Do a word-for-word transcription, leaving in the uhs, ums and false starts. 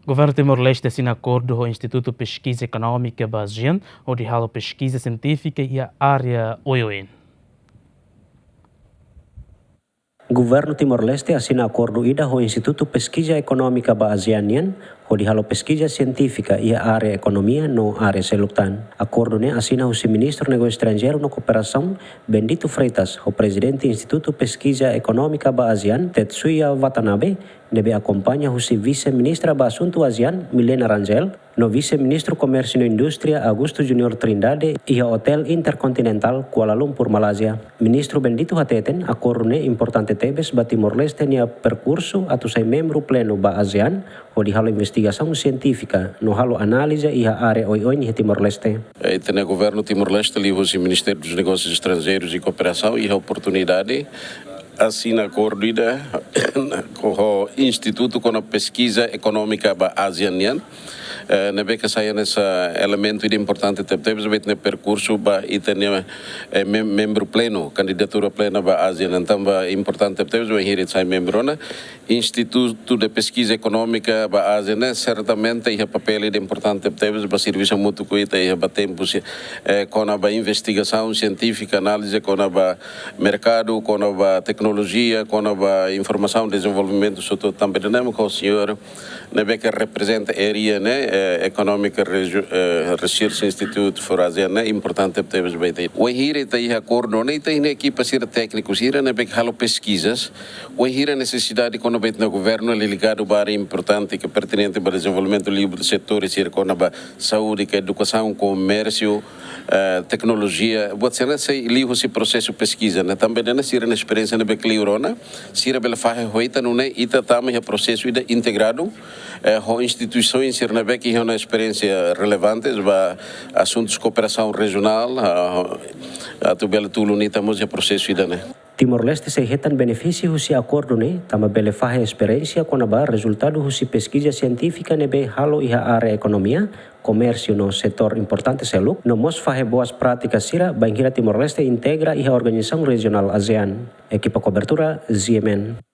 Governu Timor-Leste asina akordu ho Institutu Peskiza Ekonómika ba ASEAN, hodi halo peskiza sientífika iha área oioin. Governu Timor-Leste asina akordu ida ho Institutu Peskiza Ekonómika ba ASEAN nian, hodi halo peskiza sientífika iha área ekonomia no área seluk tan. Akordu ne'e asina husi Ministru Negósiu Estranjeiru no Kooperasaun, Bendito Freitas, ho Prezidente Institutu Peskiza Ekonómika ba ASEAN, Tetsuya Watanabe, ne'ebé akompaña husi Vise-Ministra ba Asuntu ASEAN, Milena Rangel, no Vise-Ministru Komérsiu no Indústria, Augusto Junior Trindade, iha Hotel Intercontinental, Kuala Lumpur, Malázia. Ministru Bendito hateten, akordu ne'e importante tebes ba Timor-Leste nia perkursu atu sai membru plenu ba ASEAN, hodi halo investigasaun sientífika, no halo análize iha área oioin iha Timor-Leste. Eh, ita-nia Governu Timor-Leste, liuhusi Ministériu dos Negósius Estranjeirus e Kooperasaun, iha oportunidade asina akordu ida ho Institutu kona-ba Peskiza Ekonómika ba ASEAN nian. Eh, ne'ebé ke sai hanesan elementu ida importante tebetebes ba ita-nia perkursu ba ita-nia, eh, mem-, membru plenu, kandidatura plena ba ASEAN. Entaun ba importante tebetebes ba ita sai membru ona. Institutu de Peskiza Ekonómika ba ASEAN ne'e, sertamente iha papél ida importante tebetebes ba servisu hamutuk ho ita iha ba tempu si, eh, kona-ba investigasaun sientífika, análize kona-ba merkadu, kona-ba teknolojia, kona-ba informasaun, dezenvolvimentu, sobretudu tanba ida-ne'e mak señór ne'ebé ke reprezenta área ne'e, eh, Economic Resu-, eh, Research Institute for ASEAN ne'e, importante tebes ba ita. Wainhira ita iha akordu ne'e, ita iha ekipa sira tékniku sira ne'ebé ke halo peskizas, wainhira nesesidade kona-ba ita-nia governu, ligadu ba área importante ke pertinente ba dezenvolvimentu, liuliu setór sira kona-ba saúde, ka edukasaun, komérsiu, eh, teknolojia, buat sira-ne'e sei liuhusi prosesu peskiza, ne'e tanba ida-ne'e sira-nia esperiénsia ne'ebé ke liu rona, sira bele fahe ho ita, nune'e ita tama iha prosesu ida integradu, eh, ho instituisaun sira ne'ebé ke iha ona esperiénsia relevantes ba asuntus kooperasaun rejionál, ah, atu bele tulun ita mós iha prosesu ida-ne'e. Timor-Leste sei hetan benefísiu husi akordu ne'e, tanba bele fahe esperiénsia kona-ba rezultadu husi peskiza sientífika ne'ebé halo iha área ekonomia, komérsiu no setór importante seluk, no mós fahe boas prátikas sira bainhira Timor-Leste integra iha organizasaun rejionál ASEAN. Ekipa kobertura, Z M N.